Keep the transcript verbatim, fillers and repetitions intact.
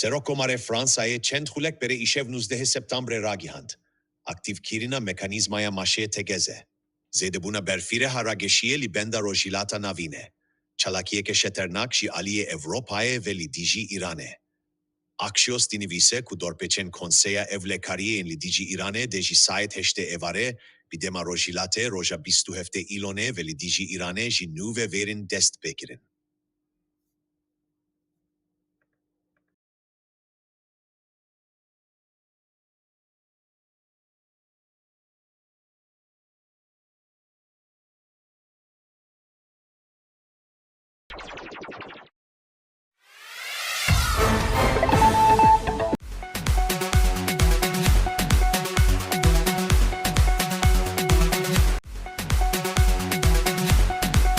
Serokomarê Fransayê çend xulek berê îşev nûzdehê Septembrê ragihand, aktîvkirina mekanîzmaya maşê tegeze, zêdebûna berfî re ha rageşiye li benda Rojhilata Navîn e. Çalakiyeke xeternak ji aliyê Ewropayê ve li dijî Îranê. Axios dinivîse ku dorpêçên Konseya Ewlekariyê yên li dijî Îranê dê ji saet heştê êvarê bi dema Rojhilatê roja bîst û heftê Îlonê ve li dijî Îranê ji nû ve vêrin dest pê kirin.